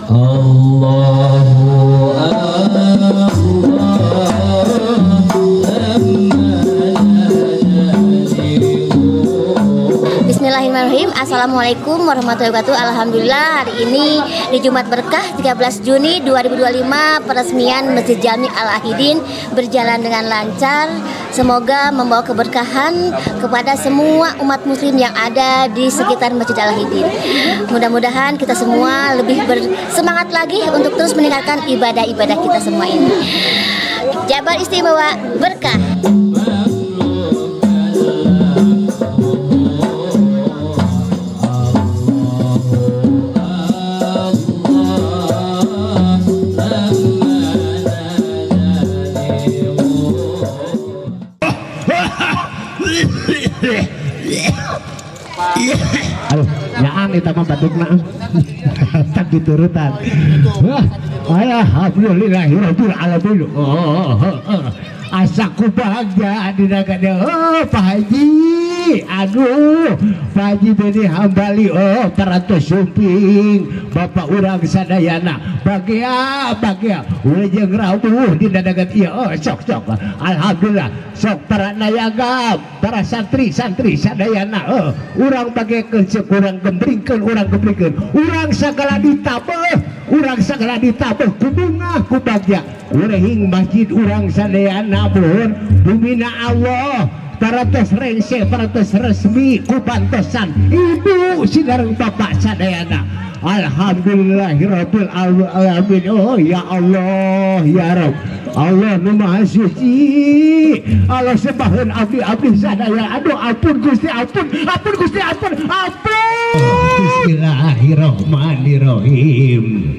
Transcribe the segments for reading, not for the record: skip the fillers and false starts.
Allahu Bismillahirrahmanirrahim. Assalamualaikum warahmatullahi wabarakatuh. Alhamdulillah hari ini di Jumat Berkah 13 Juni 2025 peresmian Masjid Jami Al-Ahidin berjalan dengan lancar. Semoga membawa keberkahan kepada semua umat muslim yang ada di sekitar Masjid Al-Ahidin. Mudah-mudahan kita semua lebih bersemangat lagi untuk terus meningkatkan ibadah-ibadah kita semua ini. Jabar Istimewa Berkah. Aduh, nyaan eta mah batukna. Tak diturutan. Wah, alhamdulillahirabbil alamin. Asa ku bahagia dina ka dieu. Oh, Pak Haji. Aduh, Pak Haji Beni Hambali, oh, parantos sumping. Bapak urang sadayana. Bagia, bagia. Wilujeng rawuh dina dagat ieu. Oh, sok sok. Alhamdulillah. Sok para nayaga, para santri-santri sadayana. Oh, urang bagekeun ceuk urang gembringkeun, urang gembringkeun. Urang sagala ditabeuh, urang sagala ditabeuh ku bungah ku bagja. Urehing masjid urang sadayana buhun bumina Allah. Parantos rengse, parantos resmi ku bantosan ibu sidareng bapak sadayana. Alhamdulillahirabbil alamin. Oh ya Allah ya Rabb. Allah nu Maha Suci. Allah sembaheun abdi-abdi sadaya. Aduh ampun Gusti ampun, ampun Gusti ampun, ampun. Bismillahirrahmanirrahim.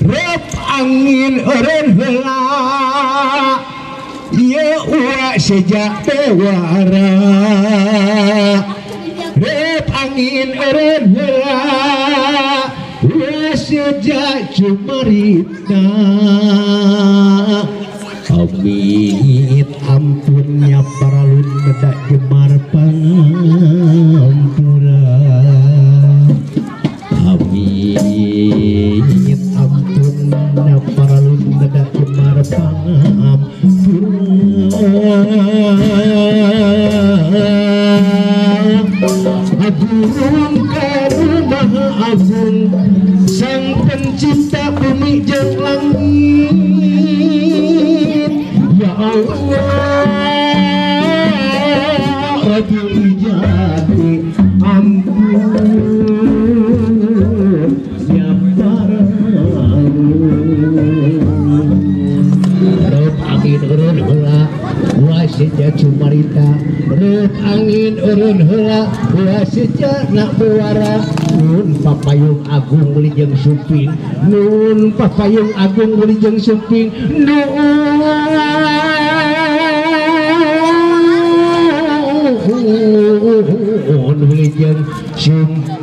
Rep angin eureun heula. Ieu uwa sejak bewara. Rep angin eureun heula. Uwa sejak cumarita. Amit ampunnya paralun bedak jemar pangampura. Amit ampunnya paralun bedak jemar pangampura. Agung karu maha agung sang pencipta bumi jeung langit. Ya Allah Rabbil ijati ampun ya paralun. Rep angin eureun heula waseja cumarita. Rep angin eureun heula waseja nak bewara. Nun papayung agung wilujeng sumping, nun papayung agung wilujeng sumping, nun wilujeng sumping.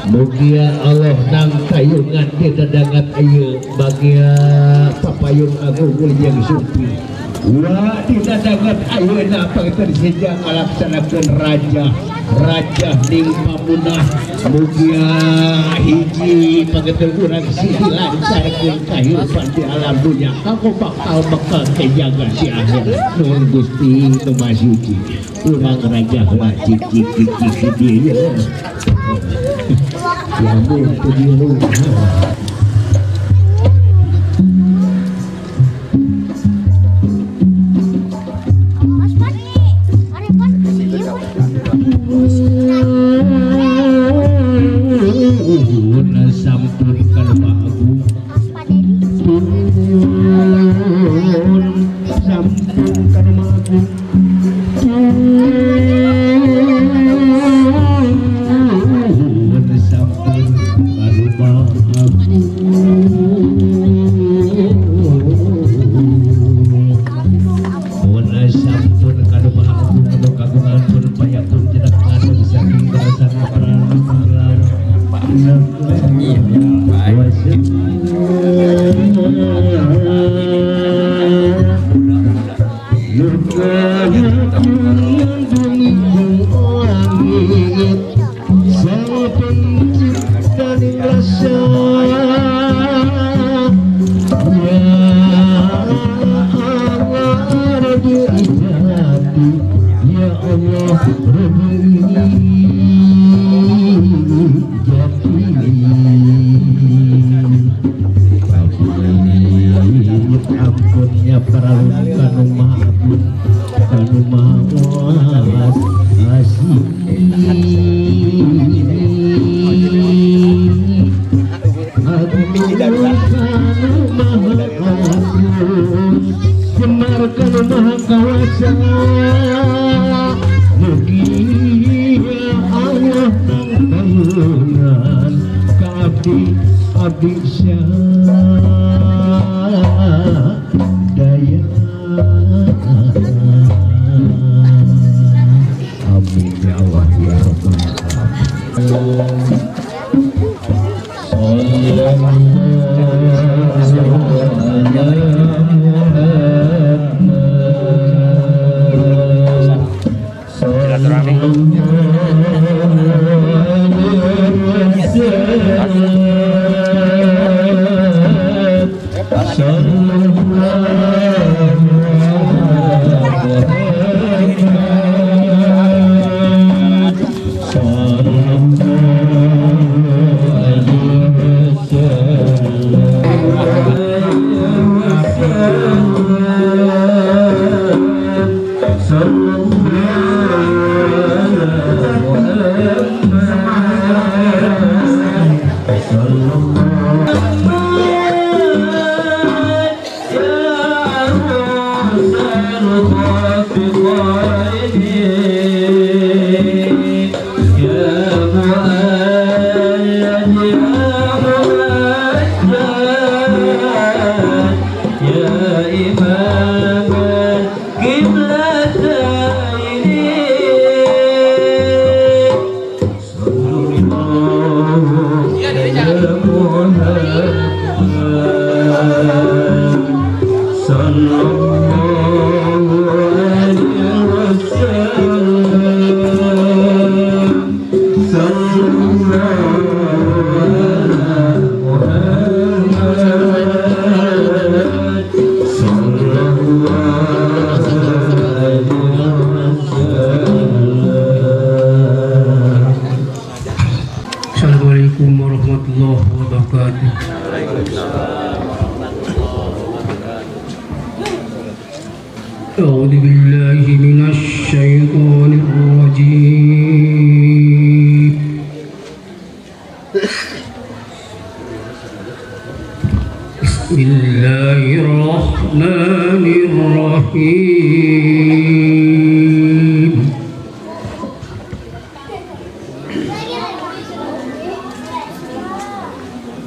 Mugia Allah nang kayungan di dadangan ieu bagia papayung agung wilujeng sumping. Wa didadagan ayeuna pangter sejak ngalaksanakeun raja raja ning pamunah mugia hiji pangter urang sih lancarkeun kahirupan di alam dunya kanggo bakal bekal kejaga si akhirat. Nuhun Gusti nu Maha Suci urang raja heula cik cik cik dieu ya mun teu dieu.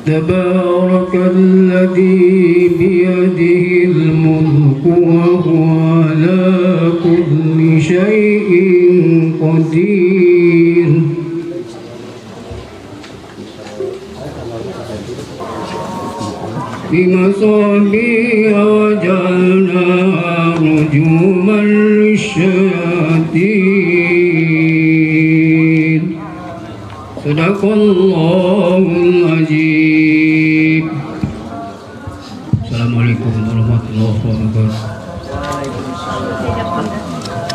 تبارك الذي بيده الملك وهو على كل شيء قدير. بمصابيح وجعلناها رجوما للشياطين. صدق الله العظيم. Assalamualaikum warahmatullahi wabarakatuh.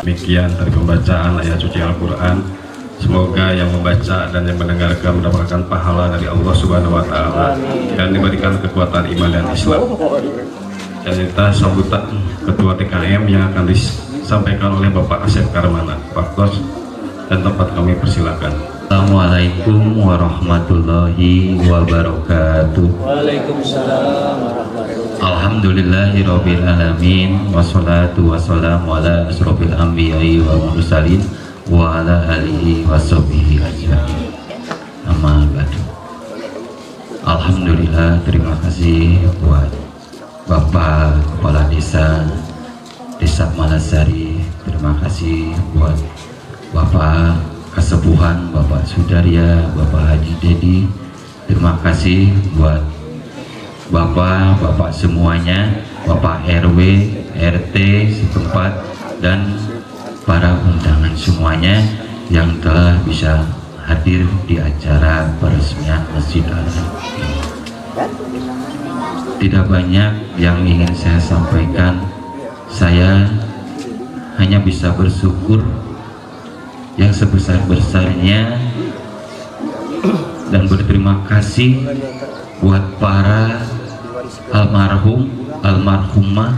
Demikian tadi pembacaan ayat suci Al-Quran. Semoga yang membaca dan yang mendengarkan mendapatkan pahala dari Allah Subhanahu wa Ta'ala dan diberikan kekuatan iman dan Islam. Dan kita sambutan Ketua TKM yang akan disampaikan oleh Bapak Asep Karmana. Waktu dan tempat kami persilakan. Assalamualaikum warahmatullahi wabarakatuh. Waalaikumsalam warahmatullahi. Alhamdulillahirabbil alamin, wassalatu wassalamu ala asrofil anbiya'i wal mursalin wa ala alihi washabihi ajmain. Amma ba'du. Alhamdulillah, terima kasih buat Bapak Kepala Desa Desa Malasari, terima kasih buat Bapak Kasepuhan, Bapak Sudarya, Bapak Haji Dedi, terima kasih buat Bapak-bapak semuanya, Bapak RW, RT setempat, dan para undangan semuanya yang telah bisa hadir di acara peresmian Masjid Al-Ahidin. Tidak banyak yang ingin saya sampaikan. Saya hanya bisa bersyukur yang sebesar-besarnya dan berterima kasih buat para almarhum, almarhumah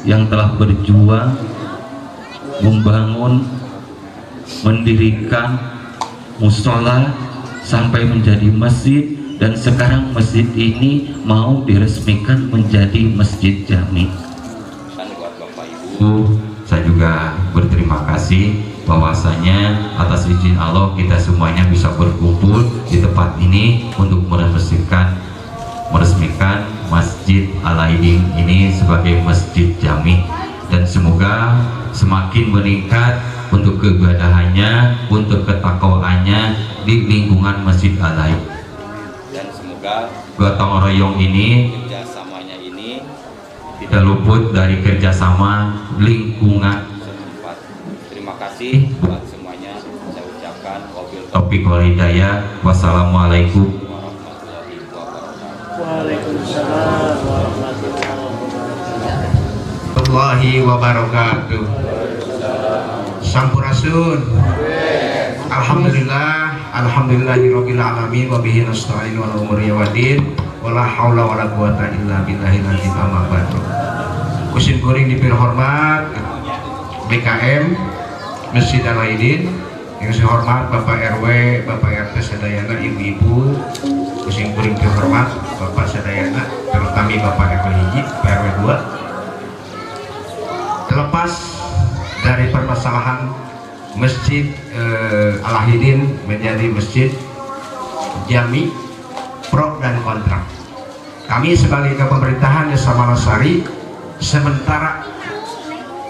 yang telah berjuang membangun, mendirikan musola sampai menjadi masjid, dan sekarang masjid ini mau diresmikan menjadi masjid jami. Dan buat Bapak Ibu, saya juga berterima kasih bahwasanya atas izin Allah kita semuanya bisa berkumpul di tempat ini untuk meresmikan Masjid Al-Ahidin ini sebagai masjid jami, dan semoga semakin meningkat untuk keibadahannya, untuk ketakwaannya di lingkungan Masjid Al-Ahidin. Dan semoga gotong royong ini, kerjasamanya ini tidak luput dari kerjasama lingkungan setempat. Terima kasih buat semuanya, saya ucapkan wabillahi taufiq wal hidayah. Wassalamualaikum warahmatullahi wabarakatuh. Waalaikumsalam warahmatullahi wabarakatuh. Sampurasun. Alhamdulillah, alhamdulillahirabbil alamin wa bihi nasta'in wa ala umuri waddin wala haula wala quwata illa billahil azim amma ba'du. Kusim kuring dipir hormat BKM Masjid Al-Ahidin, yang saya hormat Bapak RW, Bapak RT sadayana, ibu-ibu, kusim kuring dipir hormat Bapak sadayana, terutama Bapak RW hiji, Bapak RW 2. Terlepas dari permasalahan Masjid Al-Ahidin menjadi masjid jami, pro dan kontra. Kami sebagai kepemerintahan Desa Malasari, sementara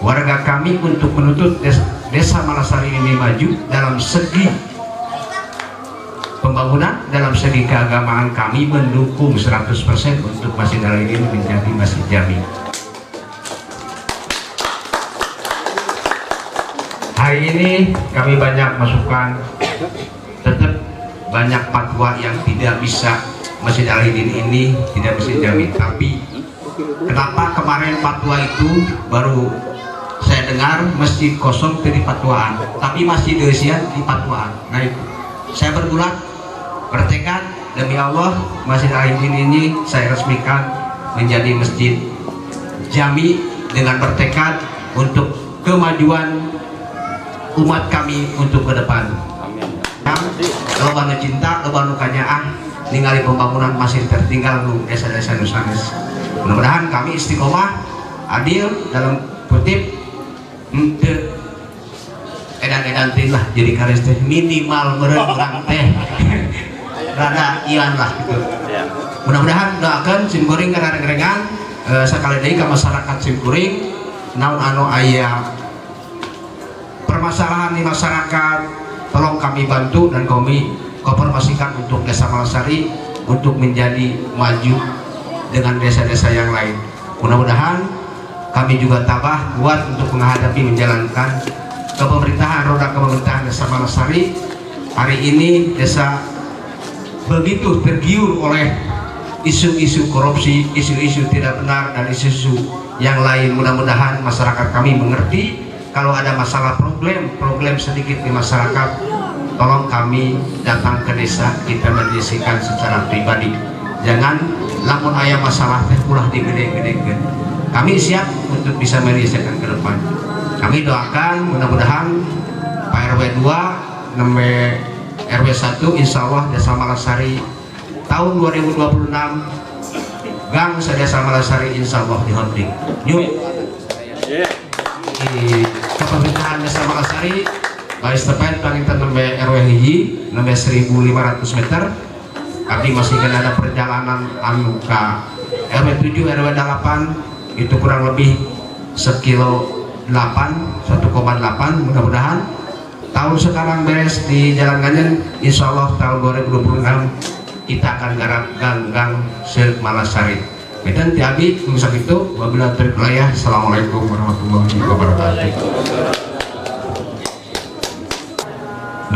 warga kami untuk menuntut Desa Malasari ini maju dalam segi pembangunan, dalam segi keagamaan, kami mendukung 100% untuk Masjid Al-Ahidin menjadi masjid jami. Hari ini kami banyak masukan, tetap banyak fatwa yang tidak bisa Masjid Al-Ahidin ini tidak masjid jami. Tapi kenapa kemarin fatwa itu baru saya dengar masjid kosong tidak fatwaan, tapi masjid deusian di fatwaan. Nah itu saya bergulat, bertekad demi Allah Masjid Al-Ahidin ini saya resmikan menjadi masjid jami dengan bertekad untuk kemajuan umat kami untuk ke depan. Amin. Loba nu cinta, loba nu kanyaah, ningali pembangunan masih tertinggal nu desa-desa nu sanes. Mudah-mudahan kami istiqomah, adil dalam kutip, henteu edan-edan teh lah jadi kares teh minimal meureun urang teh rada ian lah gitu. Mudah-mudahan doakeun simkuring kana rengrengan sakali deui ka masyarakat simkuring naon anu aya permasalahan di masyarakat, tolong kami bantu dan kami konfirmasikan untuk Desa Malasari untuk menjadi maju. dengan desa-desa yang lain. Mudah-mudahan kami juga tabah kuat untuk menghadapi menjalankan kepemerintahan, roda kepemerintahan Desa Malasari. Hari ini desa begitu tergiur oleh isu-isu korupsi, isu-isu tidak benar, dan isu-isu yang lain. Mudah-mudahan masyarakat kami mengerti kalau ada masalah problem sedikit di masyarakat, tolong kami datang ke desa, kita mendiskusikan secara pribadi. Jangan lamun aya masalah teh ulah digede-gedekeun. Kami siap untuk bisa menyelesaikan ke depan. Kami doakan mudah-mudahan Pak RW 2 nembe RW 1 insya Allah Desa Malasari tahun 2026 gang Desa Malasari insya Allah dihonting. Yuk di kepemerintahan Desa Malasari baris tepen panginten nembe RW hiji nembe 1500 meter. Kami masih kan ada perjalanan anu ka RW 7 RW 8 itu kurang lebih sekilo 8, 1,8. Mudah-mudahan tahun sekarang beres di Jalan Ganjen, insya Allah tahun 2026 kita akan garap gang-gang se-Malasari. Dan tiabi misak itu wabillahi taufiq wal hidayah. Assalamualaikum warahmatullahi wabarakatuh.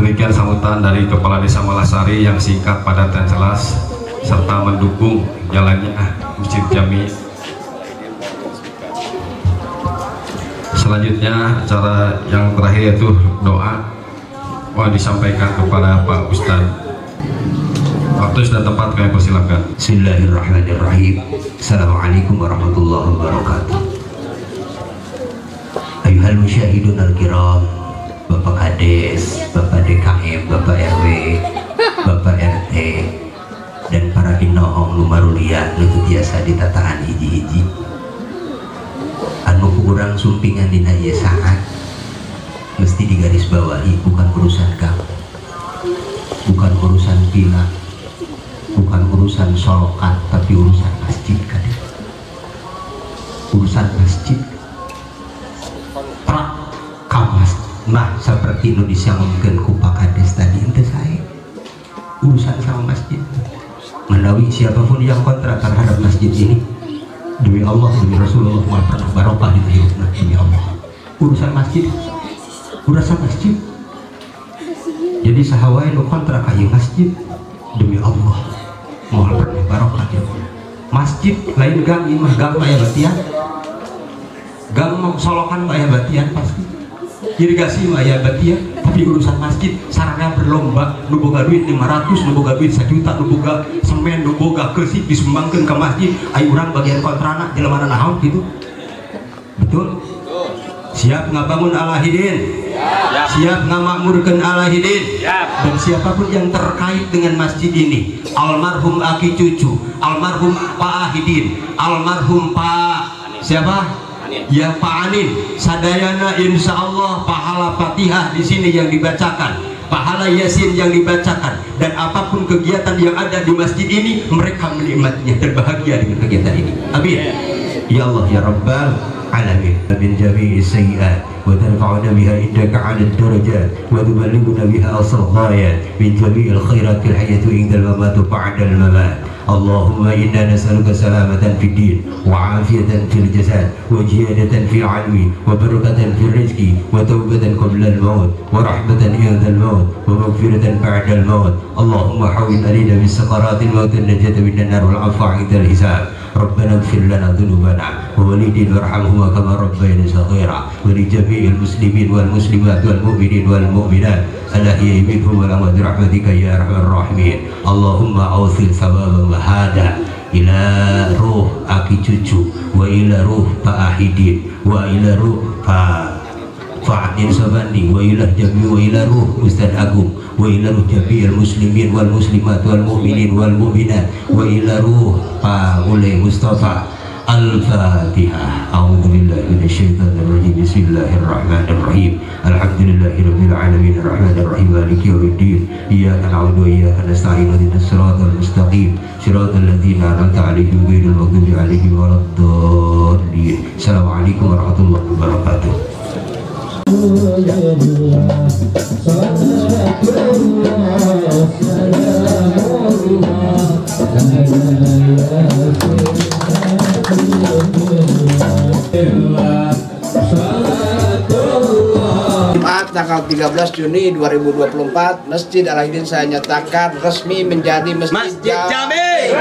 Demikian sambutan dari Kepala Desa Malasari yang singkat, padat, dan jelas, serta mendukung jalannya Masjid Jami. Selanjutnya acara yang terakhir yaitu doa disampaikan kepada Pak Ustadz. Waktu dan tempat kami persilakan. Bismillahirrahmanirrahim. Assalamualaikum warahmatullahi wabarakatuh. Ayuhal musyahidun al-kiram, Bapak Kades, Bapak DKM, Bapak RW, Bapak RT, dan para inohong lumarulia nu biasa ditataan hiji-hiji. Anu kurang sumpingan dina ieu saat mesti digarisbawahi, bukan urusan gang, bukan urusan villa, bukan urusan solokan, tapi urusan masjid kan. Urusan masjid prak kamas nah seperti Indonesia mungkin ku Pak Kades tadi ente saya urusan sama masjid. Menawi siapapun yang kontra terhadap masjid ini, demi Allah, demi Rasulullah, mal pernah barokah di hidupna, demi Allah. Urusan masjid, urusan masjid. Jadi sahawai nu kontra ka ieu masjid, demi Allah, moal pernah barokah ya. Masjid lain gang, ieu mah gang aya batian. Gang mah solokan aya batian pasti. Irigasi mah aya batian, tapi urusan masjid sarana berlomba, nu boga duit 500, nu boga duit 1 juta, nu boga semen, nu boga keusik disumbangkeun ka masjid, ai urang bagian kontrana jelema naon gitu. Betul? Siap ngabangun Al-Ahidin? Siap ngamakmurkeun Al-Ahidin? Dan siapapun yang terkait dengan masjid ini, almarhum aki cucu, almarhum Pak Ahidin, almarhum Pak siapa? Ya Pak Anin, sadayana insya Allah pahala Fatihah di sini yang dibacakan, pahala Yasin yang dibacakan, dan apapun kegiatan yang ada di masjid ini mereka menikmatinya dan bahagia dengan kegiatan ini. Amin. Ya Allah ya Rabbal alamin. Min jami'i sayyi'at wa tarfa'una biha indaka 'ala ad-darajat wa tuballighuna biha aqsal ghayat min jami'il khairat fil hayati indal mamat wa ba'dal mamat. Allahumma inna nas'aluka salamatan fid din wa afiyatan fil jasad wa ziyadatan fil ilmi wa barakatan fil rizqi wa taubatan qabla al-maut wa rahmatan inda al-maut wa maghfiratan ba'da al-maut. Allahumma hawwin alaina min sakaratil maut an-najata minan nar wal 'afwa 'inda al-hisab. Rabbana ighfir lana dhunubana wa walidina warhamhuma kama rabbayana saghira wa li jami'il muslimin wal muslimat wal mu'minin wal mu'minat al-ahya'i minhum wal amwat bi rahmatika ya arhamar rahimin. Allahumma awsil thawaba wa hada ila ruh aki cucu wa ila ruh Pak Ahidin wa ila ruh Pak Fa'adin Sabandi wa ila jami wa ila ruh Ustaz Agung wa ila ruh jami'il muslimin wal muslimat wal mu'minin wal mu'minat wa ila ruh Pak Ule Mustafa. Al-Fatihah. A'udzubillahi minasyaitonirrajim. Bismillahirrahmanirrahim. Alhamdulillahirabbil alamin arrahmanirrahim maliki yaumiddin. Iyyaka na'budu wa iyyaka nasta'in ihdinas siratal mustaqim siratal ladzina an'amta 'alaihim ghairil maghdubi 'alaihim waladdallin. Assalamualaikum warahmatullahi wabarakatuh. Jumat tanggal 13 Juni 2024, Masjid Al-Ahidin saya nyatakan resmi menjadi Masjid Jami.